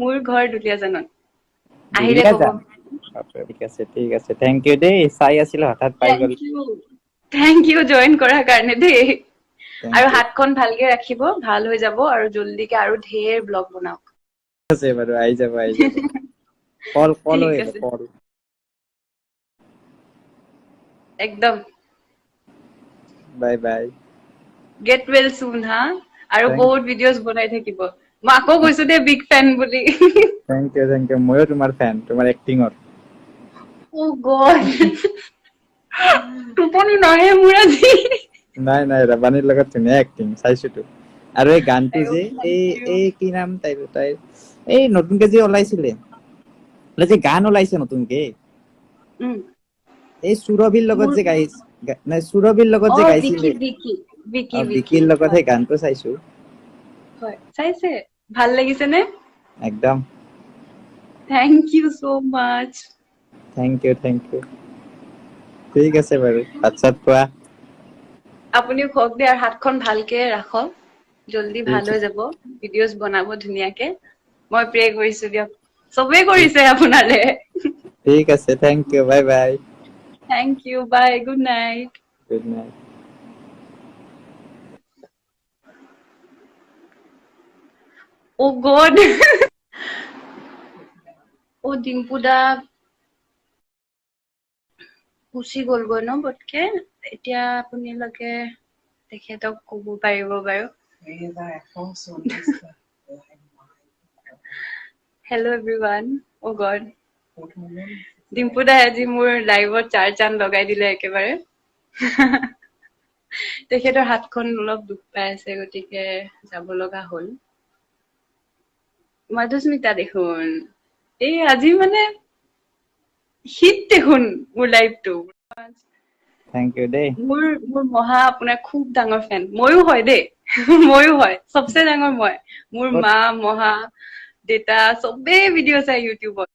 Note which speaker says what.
Speaker 1: মোৰ ঘৰ দুলীয়াজানত। আহিলে ক'ব।
Speaker 2: ঠিক আছে, ঠিক আছে, thank U দেই, চাই আছিলো হঠাৎ পাই গ'ল।
Speaker 1: Thank U join কৰাৰ কাৰণে দেই। আৰু হাতখন ভালকে ৰাখিব, ভাল হৈ যাব আৰু জল্দিকে আৰু ঢেৰ ব্লগ বনাওক।
Speaker 2: আছে বাৰু, আহি যাব, আহি যাব। কল কল হৈ কল
Speaker 1: একদম।
Speaker 2: Bye bye,
Speaker 1: get well soon. হা, আৰু বহুত ভিডিঅ'জ বনাই থাকিব। মই আকৌ কৈছো দেই, বিগ ফেন বুলি।
Speaker 2: Thank U, thank U. ময়ো তোমাৰ ফেন, তোমাৰ এক্টিঙৰ।
Speaker 1: অ' গড, টোপনি নাহে মোৰ আজি।
Speaker 2: নাই নাই, ৰাবানীৰ লগত ধুনীয়া এক্টিং চাইছোতো। আৰু এই গানটো যে এই এই কি নাম তাইৰ, তাইৰ এই নতুনকে যে ওলাইছিলে যে গান ওলাইছে নতুনকে, এই সুৰভিৰ লগত যে গাইছে, নাই সুৰভিৰ লগত যে গাইছিলে, বিকিৰ লগত সেই গানটো চাইছো।
Speaker 1: হয়, চাইছে? ভাল লাগিছে নে?
Speaker 2: একদম।
Speaker 1: Thank you so much.
Speaker 2: Thank you, thank you. ঠিক আছে বাৰু, ভাত চাত খোৱা।
Speaker 1: আপুনিও খওক দে, আৰু হাতখন ভালকে ৰাখক, জল্দি ভাল হৈ যাব। ভিডিঅ'জ বনাব ধুনীয়াকে। মই প্ৰে কৰিছো দিয়ক, চবেই কৰিছে আপোনালে।
Speaker 2: ঠিক আছে, thank you, bye bye.
Speaker 1: Thank you, bye, good night.
Speaker 2: Good night.
Speaker 1: Oh God. অ' ডিম্পু দা গুচি গ'লগৈ ন পটকে। এতিয়া আপোনালোকে তেখেতক ক'ব পাৰিব বাৰু। Hello everyone. অ' গড, ডিম্পু দাই আজি মোৰ লাইভত চাৰ চান্দ লগাই দিলে একেবাৰে। তেখেতৰ হাতখন অলপ দুখ পাই আছে, গতিকে যাব লগা হ'ল। মাধুস্মিতা দেখোন এই আজি মানে হিট দেখোন মোৰ লাইভটো।
Speaker 2: Thank U দেই।
Speaker 1: মোৰ মোৰ মহা আপোনাৰ খুব ডাঙৰ ফেন। ময়ো হয় দেই, ময়ো হয়, চবচে ডাঙৰ মই। মোৰ মা, মহা, দেউতা চবেই ভিডিঅ' চাই ইউটিউবত।